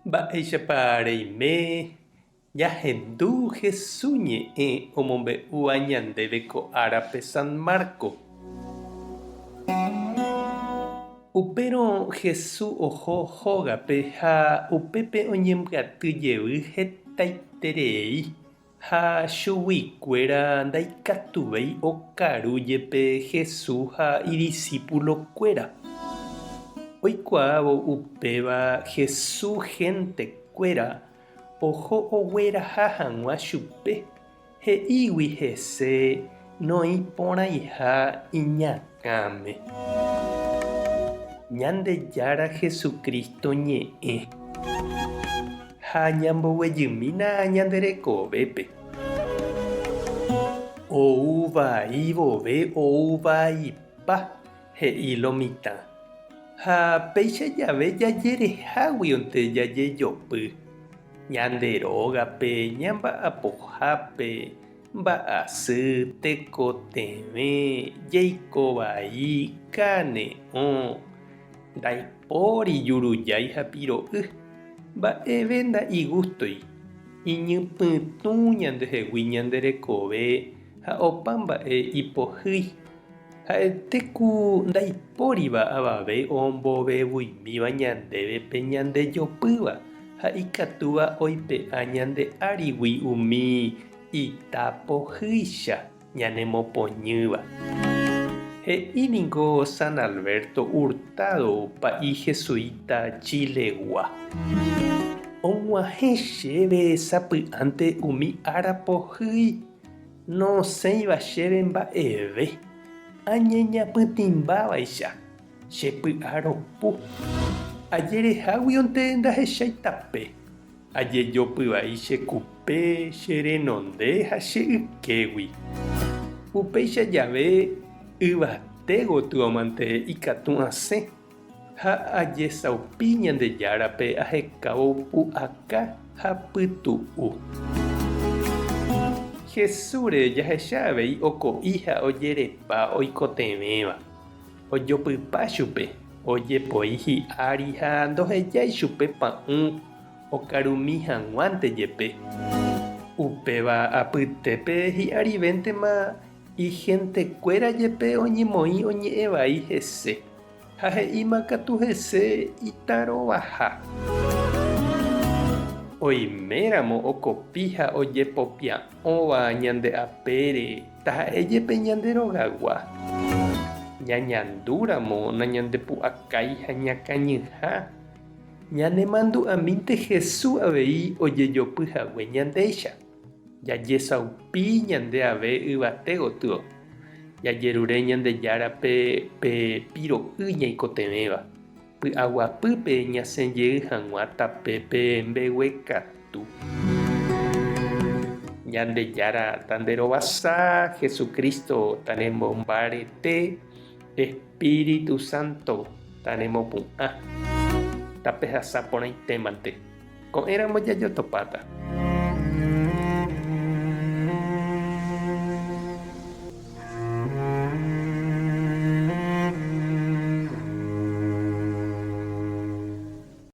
Mba'éichapa reime ñahendu Hesu ñe'ẽ omombe'úva ñandéve ko árape San Marco? Upérõ Hesu oho hógape ha upépe oñembyaty jevy hetaiterei ha chuguikuéra ndaikatuvéi okaru jepe Hesu ha idisípulokuéra. Oikuaávo upéva Hesu héntekuéra oho ogueraha hag̃ua chupe, he'ígui hese noĩporãiha iñakãme. Ñandejára Jesucristo ñe'ẽ. Ha ñamboguejymína ñande rekovépe. Ou vai vove ou vaipa, he'i lo mitã. Ha péicha jave jajereháguionte jajejopy. Ñande rógape, ñamba'apohápe, mba'asy, tekotevẽ, jeiko vai, kane'õ, ndaipóri jurujái ha piro'y, mba'eve nda'igústoi, iñypytũ ñandehegui ñande rekove ha opa mba'e ipohýi. Ha'ete ku ndaipóriva avave ombovevuimíva ñandéve pe ñandejopýva ha ikatúva oipe'a ñande árigui umi ita pohýicha ñanemopoñýva. He'i ningo San Alberto Hurtado pa'i jesuita Chile-gua. Og̃uahẽ chéve sapy'ánte umi ára pohýi. Nosẽiva chéve mba'eve, añeñapytĩmbávaicha, che py'a ropu. Ajereháguionte ndahechái tape, ajejopy vai che kupe, che renonde ha che ykégui. Upéicha jave yvate gotyomante ikatu asẽ ha ajesaupi Ñandejárape ahekávo pu'aka ha pytu'u. Jesúsre jahecha avei oko'i ha ojerepa oikotevẽva. Ojopypa chupe, ojepoi hi'ári ha ndohejái chupe pa'ũ okarumi hag̃uánte jepe. Upéva apytépe hi'arivéntema Ihentekuéra jepe oñemoĩ oñe'ẽ vai hese, ha he'íma katu hese itarovaha. Oiméramo okopi ha ojepopia'õva ñande apére, taha'e jepe ñande rogagua. Ñañandúramo nañandepu'akái ha ñakañyha, ñanemandu'amínte Jesús avei ojejopy hague ñandéicha. Jajesaupi ñande ave yvate gotyo, jajerure Ñandejárape pe piro'y ñaikotevẽva, py'aguapýpe ñasẽ jey hag̃ua tapépe mbeguekatu. Ñandejára tanderovasa, Jesucristo tanemombarete, Espíritu Santo tanemopu'ã. Tapehasa porãitémante. Ko'ẽramo jajotopáta.